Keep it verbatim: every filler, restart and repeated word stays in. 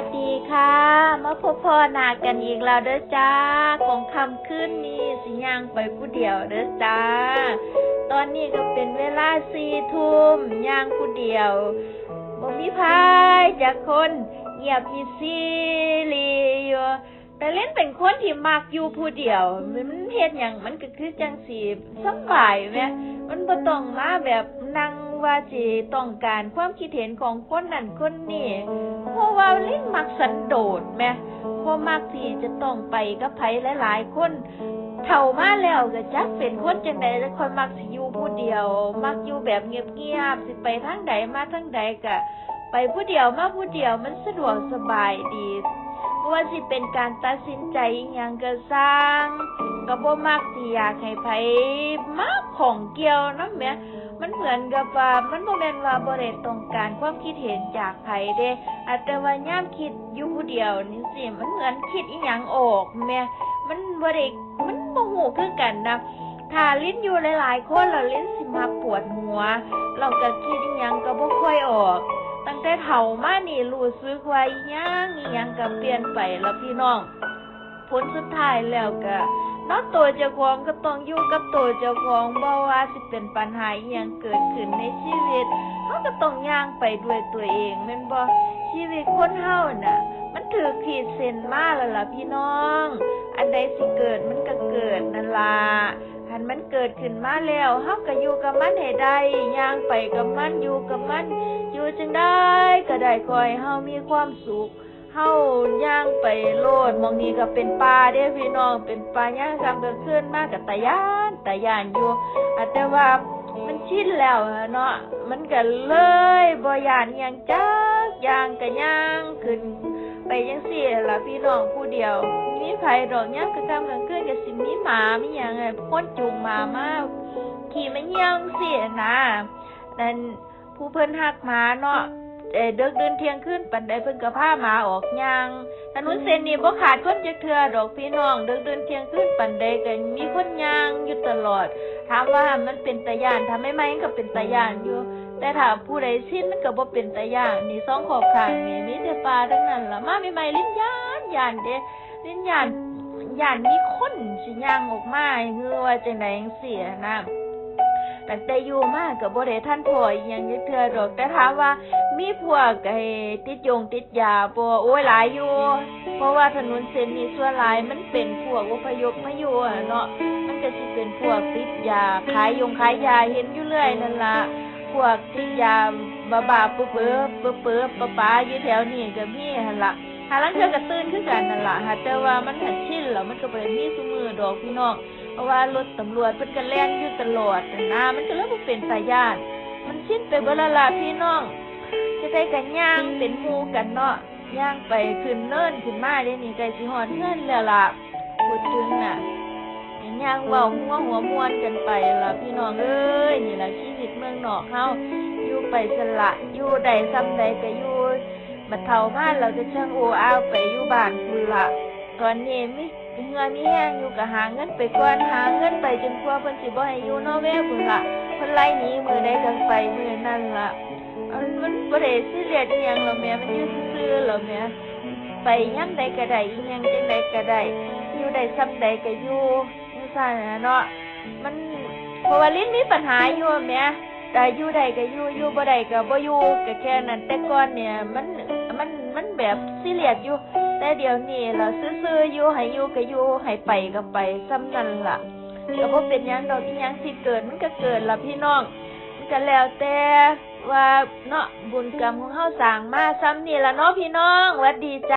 สวัสดีค่ะ มาพบพ้อหน้ากันอีกแล้วเด้อจ้า ของค่ำคืนนี้สิย่างไปผู้เดียวเด้อจ้า ตอนนี้ก็เป็นเวลาสี่ทุ่ม ย่างผู้เดียว บ่มีไผจักคน เงียบมิดซีรีอยู่ แต่เล่นเป็นคนที่มักอยู่ผู้เดียว มันเฮ็ดหยังมันก็คือจั่งสิสำบายแหม มันบ่ต้องมาแบบนั่งว่าสิต้องการความคิดเห็นของคนนั้นคนนี้ เพราะว่าเล่นมักสันโดษแหม บ่มักที่จะต้องไปกับไผหลายๆคน เฒ่ามาแล้วก็จักเป็นคนจั่งใด แต่ข้อยมักสิอยู่ผู้เดียว มักอยู่แบบเงียบๆ สิไปทางใดมาทางใดก็ไปผู้เดียวมาผู้เดียว มันสะดวกสบายดี บ่ว่าสิเป็นการตัดสินใจอิหยังก็ซ่าง ก็บ่มักสิอยากให้ไผมาข้องเกี่ยวนำแหม มันเหมือนกับว่ามันบ่แม่นว่าบ่ได้ต้องการความคิดเห็นจากไผเด้ อาจแต่ว่ายามคิดอยู่ผู้เดียวจั่งซี้ มันเหมือนคิดอิหยังออกแหม มันบ่ได้ มันบ่ฮู้คือกันนะ ถ้าลินอยู่หลายๆคนแล้วลินสิมักปวดหัว แล้วก็คิดอิหยังก็บ่ค่อยออก ตั้งแต่เฒ่ามานี่รู้สึกว่าอิหยังอิหยังก็เปลี่ยนไปแล้วพี่น้อง ผลสุดท้ายแล้วก็เนาะ ตัวเจ้าของก็ต้องอยู่กับตัวเจ้าของ บ่ว่าสิเป็นปัญหาอิหยังเกิดขึ้นในชีวิต เฮาก็ต้องย่างไปด้วยตัวเอง แม่นบ่ ชีวิตคนเฮาน่ะ มันถูกขีดเส้นมาแล้วล่ะพี่น้อง อันใดสิเกิดมันก็เกิดนั่นล่ะ คันมันเกิดขึ้นมาแล้ว เฮาก็อยู่กับมันให้ได้ ย่างไปกับมัน อยู่กับมัน อยู่จั่งใดก็ได้ ขอให้เฮามีความสุข เฮาย่างไปโลด หม่องนี้ก็เป็นป่าเด้พี่น้อง เป็นป่า ยามค่ำกลางคืนมาก็ตาย้าน ตาย้านอยู่ อาจแต่ว่ามันชินแล้วอะเนาะ มันก็เลยบ่ย้านอิหยังจักอย่าง ก็ย่างขึ้นไปจั่งซี้ล่ะพี่น้อง ผู้เดียว มีไผดอก ยามกลางค่ำกลางคืนก็สิมีหมามีหยังอะ คนจูงหมามาขี้มาเยี่ยวจั่งซี้นะ นั่น ผู้เพิ่นฮักหมาเนาะ เอ่อ ดึกดื่นเที่ยงคืนปานใดเพิ่นก็พาหมาออกย่าง ถนนเส้นนี้บ่ขาดคนจักเทื่อดอกพี่น้อง ดึกดื่นเที่ยงคืนปานใดก็มีคนย่างอยู่ตลอด ถามว่ามันเป็นตาย้าน ถ้าใหม่ๆมันก็เป็นตาย้านอยู่ แต่ถ้าผู้ใดชินมันก็บ่เป็นตาย้าน นี่สองขอบข้างนี่มีแต่ป่าทั้งนั้นล่ะ มาใหม่ๆลินย้านย้านเด้ ลินย้าน ย้านมีคนสิย่างออกมา คือว่าจั่งใดจั่งซี้นะ ตั้งแต่อยู่มาก็บ่ได้ทันพ้ออิหยังจักเทื่อดอก แต่ถามว่ามีพวกไอ้ติดยงติดยาบ่ โอ้ย หลายอยู่ เพราะว่าถนนเส้นนี้ส่วนหลายมันเป็นพวกอพยพมาอยู่อะเนาะ มันก็สิเป็นพวกติดยา ขายยงขายยา เห็นอยู่เรื่อยนั่นล่ะ พวกติดยาบ้าๆเป๋อๆ เป๋อๆป๋าๆอยู่แถวนี้ก็มีหั่นล่ะ หาลางเทื่อก็ตื่นคือกันนั่นล่ะ หาแต่ว่ามันหัดชินแล้ว มันก็บ่ได้มีซุมื้อดอกพี่น้อง เพราะว่ารถตำรวจเพิ่นก็แล่นอยู่ตลอดนั่นนะ มันก็เลยบ่เป็นตาย้าน มันชินไปเบิดแล้วล่ะพี่น้อง จะได้ก็ย่างเป็นหมู่กันเนาะ ย่างไปขึ้นเนินขึ้นมา เดี๋ยวนี้ใกล้สิฮอดเฮือนแล้วล่ะ พูดถึงน่ะ ย่างเว้าหัวหัวม่วนกันไปล่ะพี่น้องเอ้ย นี่ล่ะชีวิตเมืองนอกเฮา อยู่ไปซั่นล่ะ อยู่ได้ส่ำใดก็อยู่ บัดเฒ่ามาแล้วก็จั่งโอ้อาวไปอยู่บ้านพู้นล่ะ ตอนนี้มีเหื่อมีแฮงอยู่ก็หาเงินไปก่อน หาเงินไปจนกว่าเพิ่นสิบ่ให้อยู่นอร์เวย์พู้นล่ะ เพิ่นไล่หนีมื้อใดก็ไปมื้อนั้นล่ะ มัน มันบ่ได้ซีเรียสอิหยังหรอกแหม มันอยู่ซื่อๆหรอกแหม ไปยามใดก็ได้ อิหยังจั่งใดก็ได้ อยู่ได้ส่ำใดก็อยู่ จั่งซั้นน่ะเนาะ มัน เพราะว่าลินมีปัญหาอยู่แหม แต่อยู่ได้ก็อยู่ อยู่บ่ได้ก็บ่อยู่ ก็แค่นั้น แต่ก่อนเนี่ย มัน มัน มันแบบซีเรียสอยู่ แต่เดี๋ยวนี้ล่ะซื่อๆอยู่ ให้อยู่ก็อยู่ ให้ไปก็ไป ส่ำนั้นล่ะ ก็บ่เป็นหยังดอก อิหยังสิเกิดมันก็เกิดล่ะพี่น้อง มันก็แล้วแต่ว่าเนาะ บุญกรรมของเฮาสร้างมา ส่ำนี้ล่ะเนาะพี่น้อง หวัดดีจ้า